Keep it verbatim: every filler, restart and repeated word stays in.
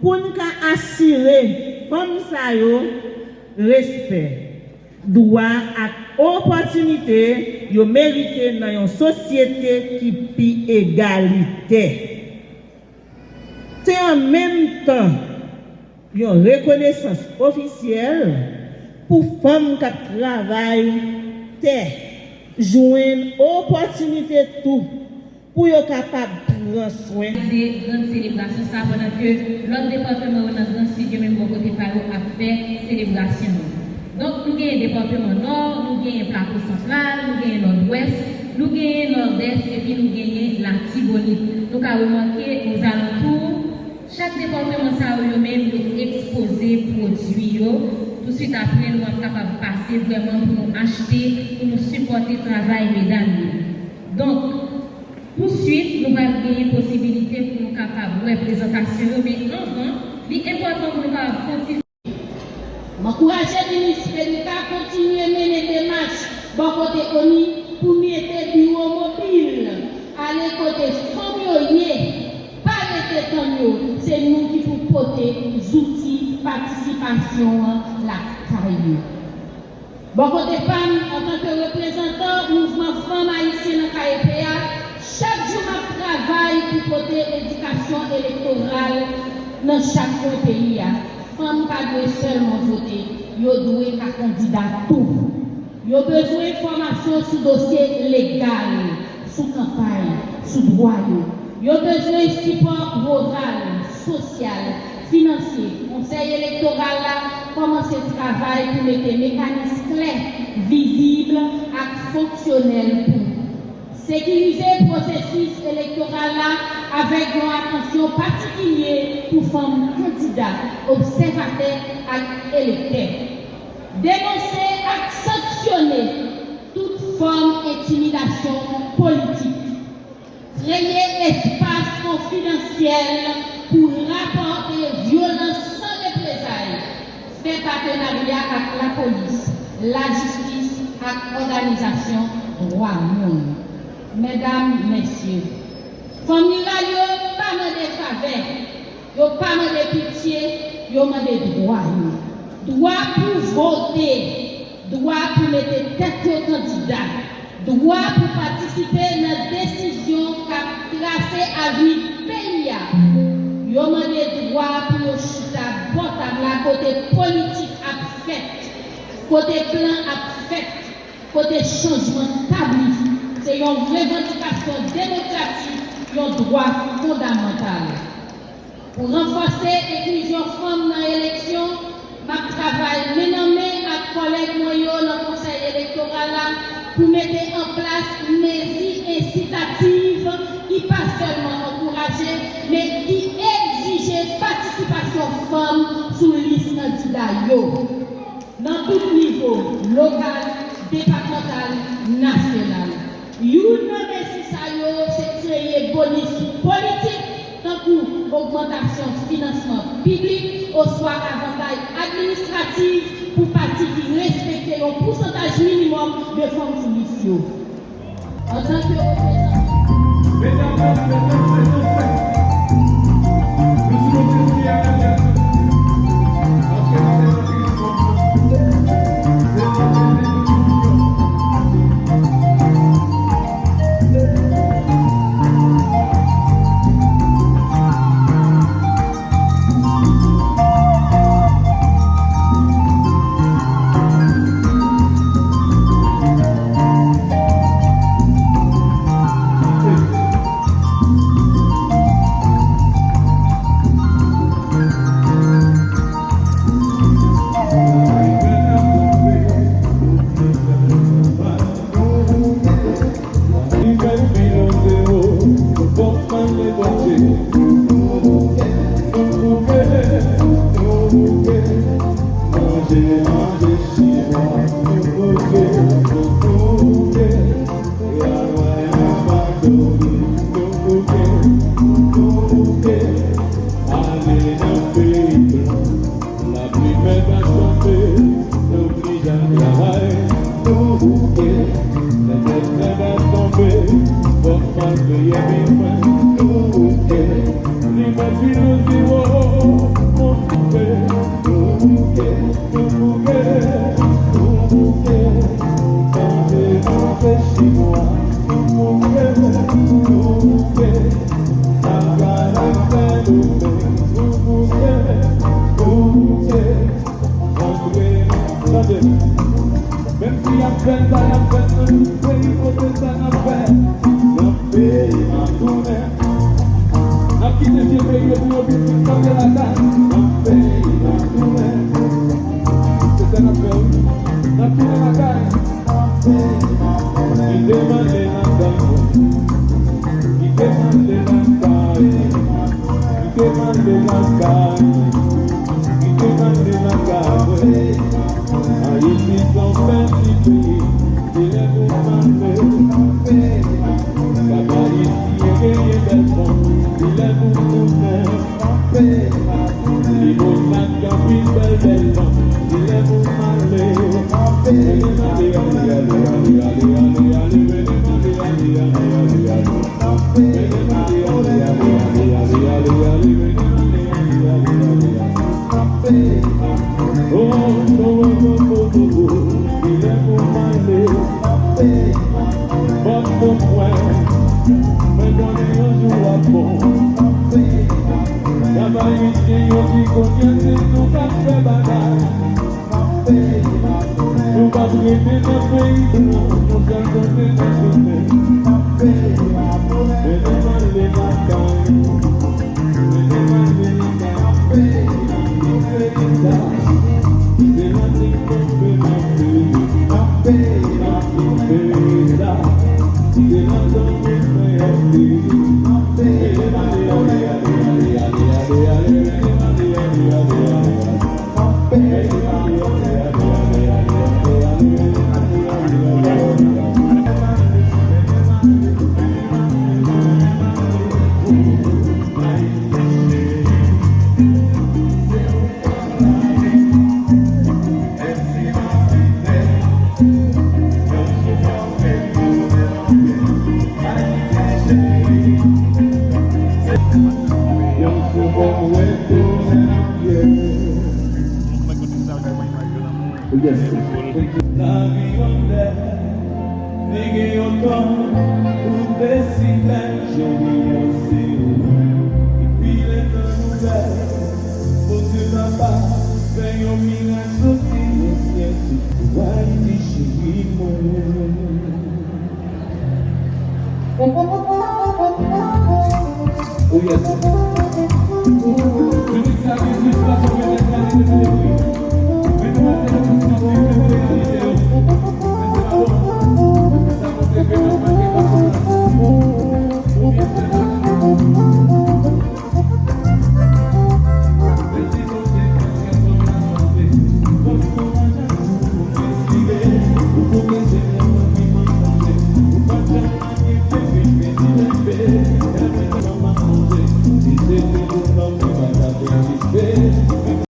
Pou n ka asire fanm sa yo respè, dwa ak opòtinite yo merite nan yon sosyete ki pi egalitè. Se an menm tan yon rekonesans ofisyèl pou fanm k ap travay tè jwenn opòtinite tou pou yo kapab pran swen. Se grann selebrasyon sa, pandan ke lòt depatman yo nan Gran Sid, yo menm bò kote pa yo ap fè selebrasyon yo. Donk, nou genyen depatman Nò, nou genyen Plato Santral, nou genyen Nòdwès, nou genyen Nòdès, epi nou genyen Latibonit. Nou ka remake ozalantou, chak depatman sa yo, yo menm, yo ekspoze pwodui yo. Touswit apre, nou ap kapab pase vrèman pou nou achte, pou nou sipòte travay medam yo. Donk, pou swit, nou pral genyen posibilite pou nou kapab wè prezantasyon yo, men anvan, li enpòtan pou nou kapab fè yon ti M ankouraje Minis Frederica kontinye mennen demach bò kote ONI pou mete biwo mobil, ale kote fanm yo ye, pa rete tann yo, se nou ki pou pote zouti patisipasyon an lakay yo. Bò kote pa m, antanke reprezantan mouvman fanm ayisyen nan K E P a, chak jou m ap travay pou pote edikasyon elektoral nan chak kwen peyi a. Fanm pa dwe sèlman vote, yo dwe ka kandida tou. Yo bezwen fòmasyon sou dosye legal, sou kanpay, sou dwa yo. Yo bezwen sipò moral, sosyal, finansye. Konsèy elektoral la kòmanse travay pou mete mekanis klè, vizib ak fonksyonèl pou sekirize pwosesis elektoral la avèk yon atansyon patikilye pou fanm kandida, obsèvatè ak elektè. Denonse ak sanksyone tout fòm entimidasyon politik. Kreye espas konfidansyèl pou rapòte vyolans san reprezay. Fè patenarya ak lapolis, lajistis ak òganizasyon dwa moun. Medam, mesye, fanm riral yo pa mande favè, yo pa mande pitye, yo mande dwa yo. Dwa pou vote, dwa pou mete tèt yo kandida, dwa pou patisipe nan desizyon k ap trase avni peyi a. Yo mande dwa pou yo chita bò tab la kote politik ap fèt, kote plan ap fèt, kote chanjman tabli. Se yon revandikasyon demokratik, yon dwa fondamantal. Pou ranfòse enklizyon fanm nan eleksyon, m ap travay men nan men ak kòlèg mwen yo nan Konsèy Elektoral la pou mete an plas mezi ensitativ ki pa sèlman ankouraje, men ki egzije patisipasyon fanm sou lis kandida yo. Nan tout nivo, lokal, depatmantal, nasyonal. Youn nan mezi sa yo se kreye bonis politik, tankou ogmantasyon finansman piblik oswa avantaj administratif pou pati ki respekte yon pousantaj minimòm de fanm sou lis yo. Antanke reprezantan. Medam, mesye, mesye, mesye. Nou sou nou pye a la. Paske nou se patris fanm. Se patris fanm. Lapli fè pa chante, nou plis jan travay, nou bouke. Lè tèt la tonbe, fòk malgre yo vin mwen, nou bouke. Li mèt vin nou di wo, Menm si y ap fè l, sa y ap fè l nan tout peyi, kote sa n ap fè, nan peyi m ap tounen. N ap kite vye peyi yo pou yo vin vin kanpe lakay. Nan peyi m ap tounen. Se sa n ap fè, wi. N ap tounen lakay. Kite m ale lakay mwen. Kite m ale lakay. Kite m ale lakay. Kite m ale lakay mwen. Ayiti s on piti peyi. Se lè pou m ale. Kap Ayisyen genyen bèl fanm. Se lè pou m tounen. Li bon sa k anpil bèl bèl fanm. Li lè pou m ale. Mennen m ale, ale, ale, mennen m ale, ale, ale, ale, ale, ale. Mennen m ale, ale, ale, mennen m ale, ale, ale, ale, ale, ale. Oh, oh, oh, oh, oh, oh, oh. Li lè pou m ale. Pòt mwen, mwen konnen yon jou w ap bon. Gad ayisyen yo ki konn yè se nou k ap fè bagay. Nou p ap rete nan peyi blan, yon sèl kote n ap tounen. Mennen m ale lakay. Yes. Lavi yon lè, li gen yon tan, ou te si bèl, jodi a se ou. Epi lè tan nou bèl, Bondye papa fè yon mirak soti nan syèl sou Ayiti cheri mwen. Oh yes. Mizik sa gen tit